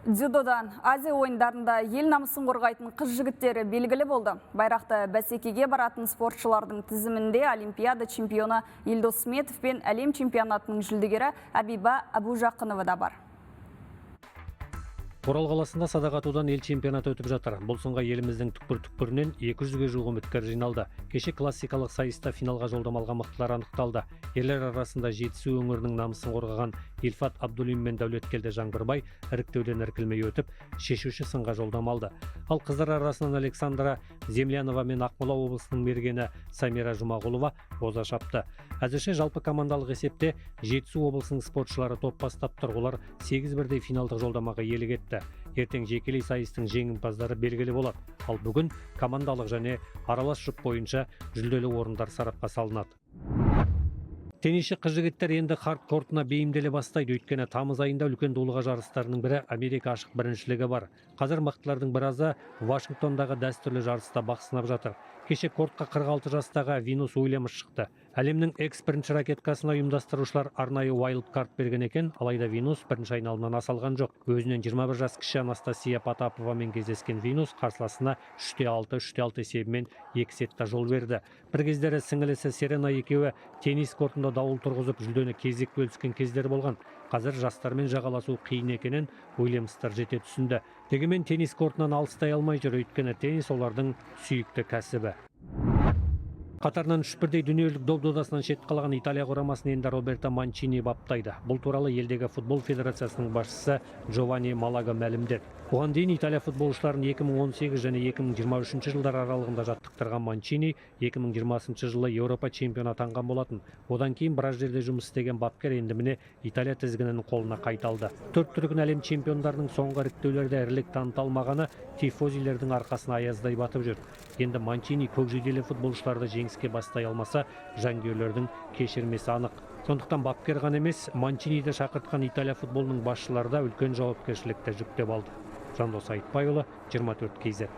Дзюдодан Азия ойындарында ел намысын қорғайтын қыз жігіттері белгілі болды. Байрақты бәсекеге баратын спортшылардың тізімінде Олимпиада чемпионы Елдос Сметов пен әлем чемпионатының жүлдегері Әбиба Әбужақынова да бар. Орал қаласында садақ атудан ел чемпионаты өтіп жатыр. Бұл сынға еліміздің түкпір-түкпірінен 200-ге жуық үміткер жиналды. Кеше классикалық сайыста финалға жолдама алған мықтылар анықталды. Ерлер арасында Жетісу өңірінің намысын қорғаған Ильфат Абдуллин мен Дәулеткелді Жаңбырбай іріктеуден іркілмей өтіп, шешуші сынға жолдама алды. Ал қыздар арасынан Александра Землянова мен Ақмола облысының мергені Самира Жұмағұлова оза шапты. Әзірше жалпы командалық есепте Жетісу облысының спортшылары топ бастап тұр. Олар 8 бірдей финалдық жолдамаға иелік етті. Ертең жекелей сайыстың жеңімпаздары белгілі болады. Ал бүгін командалық және аралас жұп бойынша жүлделі орындар сарапқа салынады. Теннисші қыз жігіттер енді хард кортына бейімделе бастайды, өйткені тамыз айында үлкен дулыға жарыстарының бірі, Америка ашық біріншілігі бар. Қазір мықтылардың біразы Вашингтондағы дәстүрлі жарыста бақ сынап жатыр. Кеше кортқа 46 жастағы Винус Уильямс шықты. Әлемнің экс бірінші ракеткасына ұйымдастырушылар арнайы wild card берген екен, алайда Винус бірінші айналымнан аса алған жоқ. Өзінен 21 жас кіші Анастасия Потаповамен кездескен Винус қарсыласына 3-6, 3-6 есебімен екі сетта жол берді. Бір кездері сіңілісі Серена екеуі теннис кортында дауыл тұрғызып, жүлдені кезек бөліскен кездері болған. Қазір жастармен жағаласу қиын екенін Уильямстар жете түсінді. Дегенмен теннис кортынан алыстай алмай жүр, өйткені теннис олардың сүйікті кәсібі. Қатарынан үш бірдей дүниежүзілік доп додасынан шет қалған Италия құрамасын енді Роберто Манчини баптайды. Бұл туралы елдегі футбол федерациясының басшысы Джованни Малага мәлімдеді. Бұған дейін Италия футболшыларын 2018 және 2023 жылдар аралығында жаттықтырған Манчини 2020 жылы Еуропа чемпионы атанған болатын. Одан кейін біраз жерде жұмыс істеген бапкер енді, міне, Италия тізгінін қолына қайта алды. Төрт дүркін әлем чемпиондарының соңғы іріктеулерде ірілік таныта алмағаны тифозилердің арқасына аяздай батып жүр. Енді Манчини көкжиделі футболшыларды жеңіске бастай алмаса, жанкүйерлердің кешірмесі анық. Сондықтан бапкер ғана емес, Манчиниді шақыртқан Италия футболының басшылары да үлкен жауапкершілікті жүктеп алды. Жандос Айтбайұлы, 24 KZ.